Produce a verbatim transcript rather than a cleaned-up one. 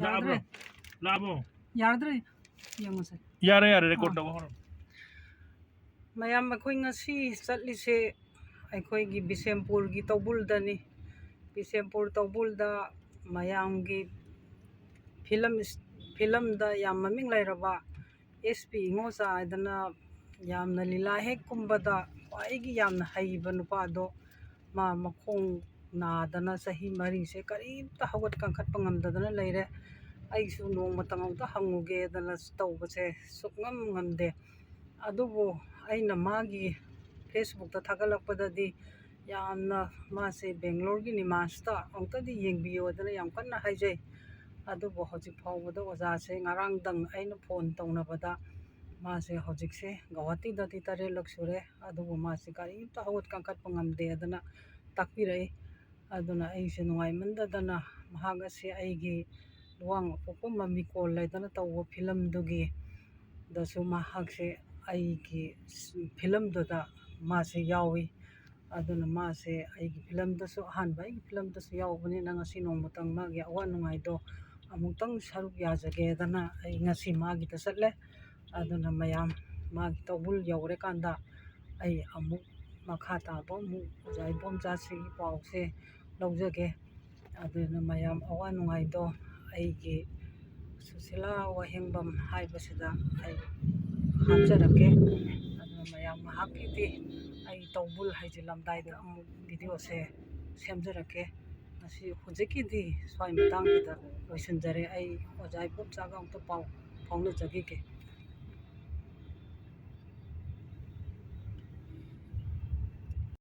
ꯂꯥꯛꯑꯕ꯭ꯔꯣ? ꯂꯥꯛꯑꯕꯣ? ꯌꯥꯔꯗ꯭ꯔꯦ? ꯌꯦꯡꯉꯨꯁꯦ꯫ ꯌꯥꯔꯦ, ꯌꯥꯔꯦ, record ꯑꯥ꯫ ꯇꯧꯕ ꯍꯧꯔꯣ꯫ ꯃꯌꯥꯝ, ꯑꯩꯈꯣꯏ ꯉꯁꯤ ꯆꯠꯂꯤꯁꯦ ꯑꯩꯈꯣꯏꯒꯤ ꯕꯤꯁꯦꯝꯄꯨꯔꯒꯤ ꯇꯧꯕꯨꯜꯗꯅꯤ꯫ ꯕꯤꯁꯦꯝꯄꯨꯔ ꯇꯧꯕꯨꯜꯗ ꯃꯌꯥꯝꯒꯤ ꯐꯤꯂꯝ ꯏꯁ-, ꯐꯤꯂꯝꯗ ꯌꯥꯝ ꯃꯃꯤꯡ ꯂꯩꯔꯕ ꯑꯦꯁ ꯄꯤ ꯏꯉꯣꯆꯥ ꯍꯥꯏꯗꯅ ꯌꯥꯝꯅ ꯂꯤꯂꯥ ꯍꯦꯛ ꯀꯨꯝꯕꯗ ꯈ꯭ꯋꯥꯏꯒꯤ ꯌꯥꯝꯅ ꯍꯩꯕ ꯅꯨꯄꯥꯗꯣ, ꯃꯥ ꯃꯈꯣꯡ ꯅꯥꯗꯅ ꯆꯍꯤ ꯃꯔꯤꯁꯦ ꯀꯔꯤꯝꯇ ꯍꯧꯒꯠ ꯀꯥꯡꯈꯠꯄ ꯉꯝꯗꯗꯅ ꯂꯩꯔꯦ꯫ ꯑꯩꯁꯨ ꯅꯣꯡꯃꯇꯪ ꯑꯃꯨꯛꯇ ꯍꯪꯉꯨꯒꯦꯗꯅ ꯇꯧꯕꯁꯦ ꯁꯨꯛꯉꯝ ꯉꯝꯗꯦ꯫ ꯑꯗꯨꯕꯨ ꯑꯩꯅ ꯃꯥꯒꯤ Facebook-ꯇ ꯊꯥꯒꯠꯂꯛꯄꯗꯗꯤ ꯌꯥꯝꯅ ꯃꯥꯁꯦ ꯕꯦꯡꯒ꯭ꯂꯣꯔꯒꯤ ꯅꯤꯃꯥꯟꯁꯇ ꯑꯃꯨꯛꯇꯗꯤ ꯌꯦꯡꯕꯤꯌꯣꯗꯅ ꯌꯥꯝ ꯀꯟꯅ ꯍꯥꯏꯖꯩ꯫ ꯑꯗꯨꯕꯨ ꯍꯧꯖꯤꯛ ꯐꯥꯎꯕꯗ ꯑꯣꯖꯥꯁꯦ ꯉꯔꯥꯡꯗꯪ ꯑꯩꯅ phone ꯇꯧꯅꯕꯗ ꯃꯥꯁꯦ ꯍꯧꯖꯤꯛꯁꯦ ꯒꯧꯍꯥꯇꯤꯗꯗꯤ ꯇꯔꯦꯠꯂꯛ ꯁꯨꯔꯦ, ꯑꯗꯨꯕꯨ ꯃꯥꯁꯦ ꯀꯔꯤꯝꯇ ꯍꯧꯒꯠ ꯀꯥꯡꯈꯠꯄ ꯉꯝꯗꯦꯗꯅ ꯇꯥꯛꯄꯤꯔꯛꯏ꯫ ꯑꯗꯨꯅ ꯑꯩꯁꯦ ꯅꯨꯡꯉꯥꯏꯃꯟꯗꯗꯅ ꯃꯍꯥꯛ ꯑꯁꯤ ꯑꯩꯒꯤ ꯂꯨꯋꯥꯡ ꯑꯄꯣꯛꯄꯝ ꯃꯃꯤ ꯀꯣꯜ ꯂꯩꯗꯅ ꯇꯧꯕ ꯐꯤꯂꯝꯗꯨꯒꯤ ꯗꯁꯨ ꯃꯍꯥꯛꯁꯦ ꯑꯩꯒꯤ ꯐꯤꯂꯝꯗꯨꯗ ꯃꯥꯁꯦ ꯌꯥꯎꯏ꯫ ꯑꯗꯨꯅ ꯃꯥꯁꯦ ꯑꯩꯒꯤ ꯐꯤꯂꯝꯗꯁꯨ, ꯑꯍꯥꯟꯕ ꯑꯩꯒꯤ ꯐꯤꯂꯝꯗꯁꯨ ꯌꯥꯎꯕꯅꯤꯅ ꯉꯁꯤ ꯅꯣꯡꯃꯇꯪ ꯃꯥꯒꯤ ꯑꯋꯥ ꯅꯨꯡꯉꯥꯏꯗꯣ ꯑꯃꯨꯛꯇꯪ ꯁꯔꯨꯛ ꯌꯥꯖꯒꯦꯗꯅ ꯑꯩ ꯉꯁꯤ ꯃꯥꯒꯤꯗ ꯆꯠꯂꯦ꯫ ꯑꯗꯨꯅ ꯃꯌꯥꯝ ꯃꯥꯒꯤ ꯇꯧꯕꯨꯜ ꯌꯧꯔꯀꯥꯟꯗ ꯑꯩ ꯑꯃꯨꯛ ꯃꯈꯥ ꯇꯥꯕ ꯑꯃꯨꯛ ꯑꯣꯖꯥ ꯏꯕꯣꯝꯆꯥꯁꯤꯒꯤ ꯄꯥꯎꯁꯦ ꯂꯧꯖꯒꯦ꯫ ꯑꯗꯨꯅ ꯃꯌꯥꯝ ꯑꯋꯥ ꯅꯨꯡꯉꯥꯏꯗꯣ ꯑꯩꯒꯤ ꯁꯨꯁꯤꯂꯥ ꯋꯥꯍꯦꯡꯕꯝ ꯍꯥꯏꯕꯁꯤꯗ ꯑꯩ ꯍꯥꯞꯆꯔꯛꯀꯦ꯫ ꯑꯗꯨꯅ ꯃꯌꯥꯝ ꯉꯥꯏꯍꯥꯛꯀꯤꯗꯤ ꯑꯩ ꯇꯧꯕꯨꯜ ꯍꯩꯖꯤꯜꯂꯝꯗꯥꯏꯗ ꯑꯃꯨꯛ video-ꯁꯦ ꯁꯦꯝꯖꯔꯛꯀꯦ꯫ ꯉꯁꯤ ꯍꯧꯖꯤꯛꯀꯤꯗꯤ ꯁ꯭ꯋꯥꯏ ꯃꯇꯥꯡꯁꯤꯗ ꯂꯣꯏꯁꯤꯟꯖꯔꯦ꯫ ꯑꯩ ꯑꯣꯖꯥ ꯏꯕꯣꯝꯆꯥꯒ ꯑꯃꯨꯛꯇ ꯄꯥꯎ ꯐꯥꯎꯅꯖꯈꯤꯒꯦ꯫